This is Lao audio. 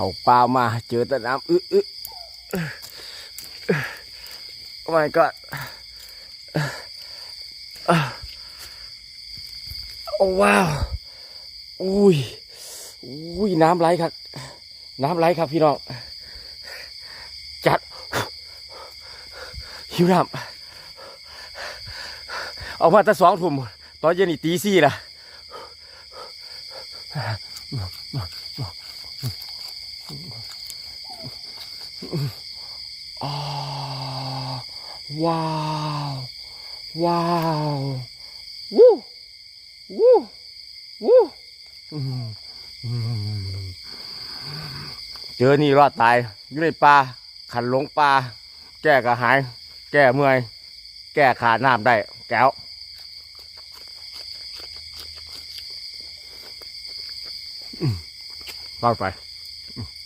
ເຂົ້າປ່າມາເຈີແຕ່ນ້ຳອຶ Oh my god ໂອ້ ວ້າວ ອຸ້ຍ ອຸ້ຍ ນ້ຳໄຫຼຄັກ ນ້ຳໄຫຼຄັກພີ່ນ້ອງ ຈັດ ຫິວນ້ຳ ອອກມາແຕ່ສອງທຸ່ມ ຕອນເຢັນນີ້ຕີສີ່ລະ ອາ ວ້າວ ວ້າວ ວູ້ ວູ້ ວູ້ ອືມ ອືມ ເຈີນີ້ລອດຕາຍ ຢູ່ໃນປ່າ ຄັນຫຼົງປ່າ ແກ້ກະຫາຍ ແກ້ເມື່ອຍ ແກ້ຂາດນ້ຳໄດ້ ແກ້ວ ອືມ ເອົາໄປ ອືມ